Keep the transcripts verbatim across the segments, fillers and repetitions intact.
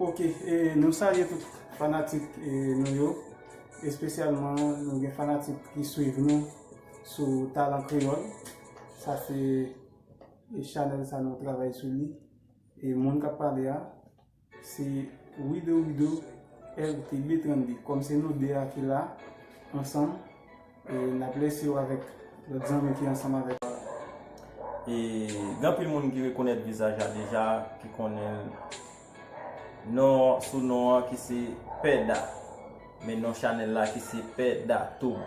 Ok, e nou salye tout fanatik e nou yo. Espesyalman, nou gen fanatik ki swiv nou sou Talan Kreyòl. Sa se e chanèl sa nou travay sou li. E moun k ap pale a, se Wido Wido R T B trannde. Kòm se nou de a ki la ansanm, e n ap lese w avèk lòt zanmi ki ansanm avèk ou. E gen anpil moun ki rekonèt vizaj la deja, ki konnen non sou non an ki se Pèda. Men non chanèl la ki se Pèda Tube.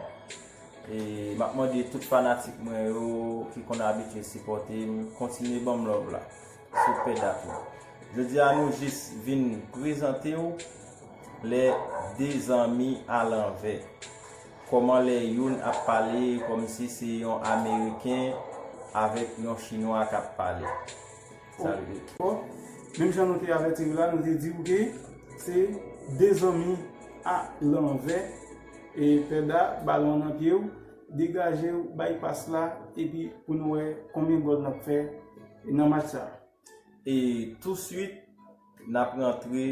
E m ap mande tout fanatik mwen yo ki konn abitye sipòte m, kontinye ban m love la sou Pèda Tube. Jodi a nou jis vin prezante w lè de zanmi alanvè. Kòman lè youn ap pale kòmsi se yon Ameriken avèk yon Chinwa k ap pale. Sa rive. Bon, menm jan nou te avèti w la, nou te di w ke se de zanmi alanvè. E Pèda, balon nan pye w, degaje w, bay pas la, epi pou nou wè konbyen gòl n ap fè nan match sa. E touswit, n ap rantre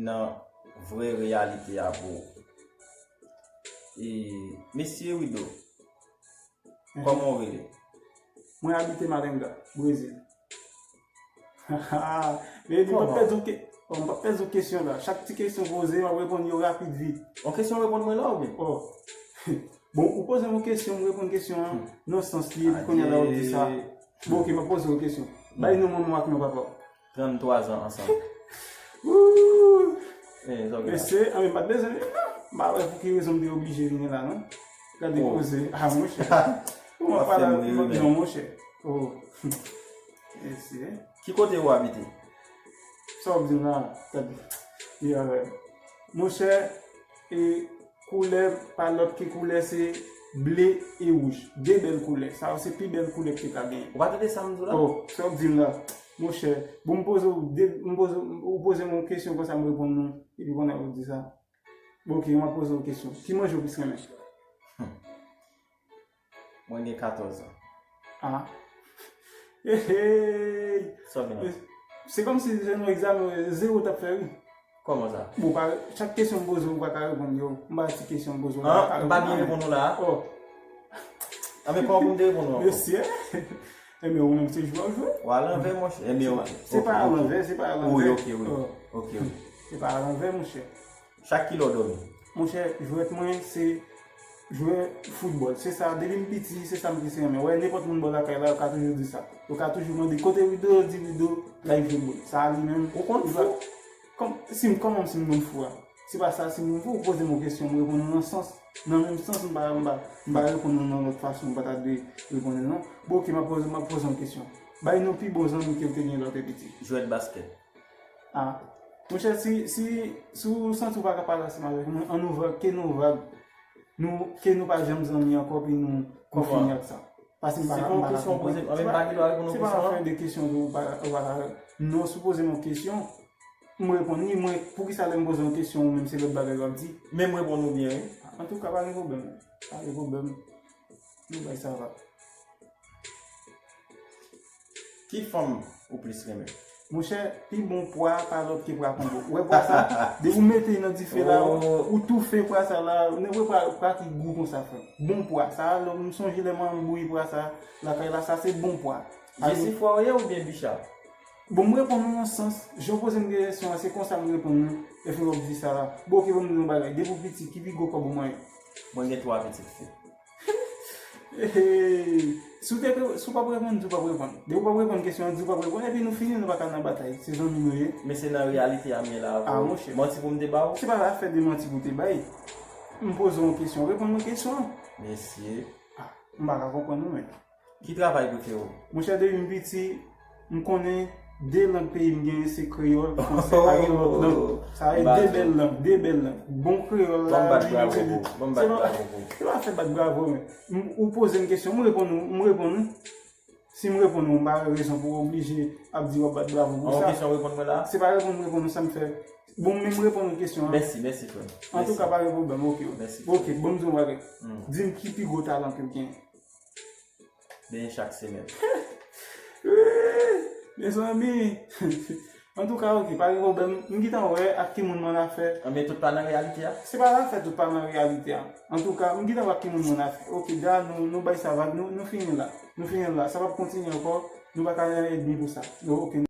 nan vrè reyalite a bro. E mesye Wido, kòman w rele? Mwen abite Marenga, Brezil. Men li pa pèdi yon ke- oh, m pa pèdi yon kesyon la. Chak ti kesyon poze, m ap reponn yo rapid vit. Yon kesyon reponn mwen la oubyen? Oh. Bon, ou poze m yon kesyon, m reponn kesyon an nan sans li, epi kounye a la w ap di sa. Bon, ok, m ap poze w kesyon. Bay non manman w ak non papa w. Tranntwa zan ansanm. Woo! Eh, zògè. Mesye, anben, m pa t bezwen menm non. M pa wè pou ki rezon m te oblije vini la non. Gade poze. Ah, monchè. Ou ap pale avèk non, monchè. Oh. Mesye. Ki kote ou abite? Sa w ap di m la? Gade. Li avè m. Monchè, e koulè pa lòt ke koulè se ble e wouj. De bèl koulè. Sa yo se pi bèl koulè ke ta genyen. Ou pa tande sa m di w la? Oh, sa w ap di m la? Monchè, bon m poze w de, m poze, ou poze m yon kesyon konsa m reponn ou, epi kounye a ou di sa. Bon, ok, m ap poze w kesyon. Ki manje ou plis renmen? Mwen gen katòz an. Ah. Hey, hey. Sa w gen la? Se kòmsi se yon egzamen zewo w t ap fè wi. Kòman sa? Bon, pa, chak kesyon m poze w, ou pa ka reponn yo. M pa ti kesyon m poze w la, ou pa ka reponn. Ah, m pa byen reponn ou la? Oh. Ah, men kòman pou m te reponn ou ankò? Mesye. Ebyen, ou menm se jwe w ap jwe. Ou alanvè, monchè. Ebyen, se pa alanvè, se pa alanvè. Wi, ok, wi. Ok, wi. Se pa alanvè, monchè. Chak kilè w dòmi? Monchè, jwèt mwen se jwè foutbòl. Se sa, depi m piti, se sa m plis renmen. Wè, nenpòt moun bò lakay la, yo ka toujou di sa. Yo ka toujou mande, kote Wido, yo di Wido, l al jwe bòl. Sa a li menm. Ou konn fou? Kòm, si m, kòman si m konn fou a? Se pa sa, si m konn fou, ou poze m yon kesyon, m reponn ou nan sans, nan menm sans, m pa, m pa, m pa reponn ou nan lòt fason, m pa ta dwe reponn ou non. Bon, ok, m ap poze, m ap poze yon kesyon. Bay non pi bon zanmi ke w te gen lè w te piti. Jwèt baskèt. Ah. Monchè, si, si, si w santi w pa ka pale ansanm avèk mwen, ann nou vag, ke nou vag. Nou, ke nou pa janm zanmi ankò, pi nou, nou fini ak sa. Paske m pa, m pa ka konprann. Se pa afè de kesyon ke w pa, ou pa ka. Non, si w poze m yon kesyon, m reponn li, mwen, poukisa lè m poze w yon kesyon, ou menm se lòt bagay w ap di? Men m reponn ou byen, wi. Antouka, pa gen pwoblèm. Pa gen pwoblèm. Nou bay sa va. Ki fanm ou plis renmen? Monchè, pi bon pwa pa lòt ke pwa kongo. Ou wè pwa sa? Depi ou mete nan dife la, ou toufe pwa sa la, ou wè pwa, pwa ki gou konsa frè. Bon pwa. Sa, lè m sonje lè manman m bouyi pwa sa, lakay la, sa se bon pwa. Jesifwa ou ye oubyen Bicha? Bon, m reponn ou nan sans, jan w poze m kesyon an, se konsa m reponn ou, epi w ap di sa la. Bon, ok, ban m di w yon bagay, depi w piti, ki pi gwo kòb ou manyen? Mwen gen twa pitit fi. Hey, si w te, si w p ap reponn, di w p ap reponn. Depi w p ap reponn kesyon an, di w p ap reponn, epi nou fini, nou pa ka nan batay. Se zanmi nou ye. Men se nan reyalite a m ye la avè w. Ah, monchè. Manti pou m te ba w? Se pa afè de manti pou w te bay. M poze w yon kesyon, reponn mwen kesyon an. Mesye. Ah, m pa ka konprann ou menm. Ki travay prefere w? Monchè, depi m piti, m konnen de lang peyi m genyen, se kreyòl, fransè, pa gen lòt lang. Sa e de bèl lang, de bèl lang. Bon kreyòl la, li menm se li. Ban m bat bravo pou ou. Se pa afè bat bravo, men. M, ou poze m kesyon, m reponn ou, m reponn ou. Si m reponn ou, m pa gen rezon pou w oblije ap di w ap bat bravo pou sa. An, yon kesyon w reponn mwen la? Se pa reponn m reponn ou, sa m fè. Bon, men m reponn ou kesyon an. Mèsi, mèsi, frè m. Antouka, pa gen pwoblèm, ok. Mèsi, frè m. Ok, bon, m di w yon bagay. Di m ki pi gwo talan ke w genyen. Benyen chak semèn. Mezanmi, Antouka, ok, pa gen pwoblèm. M gentan wè ak ki moun m annafè. Men tout pa nan reyalite a. Se pa zafè tout pa nan reyalite a. Antouka, m gentan wè ak ki moun m annafè. Ok, da, nou, nou bay sa vag, nou, nou fini la. Nou fini la. Sa p ap kontinye ankò. Nou pa ka nan ènmi pou sa. Nou, ok.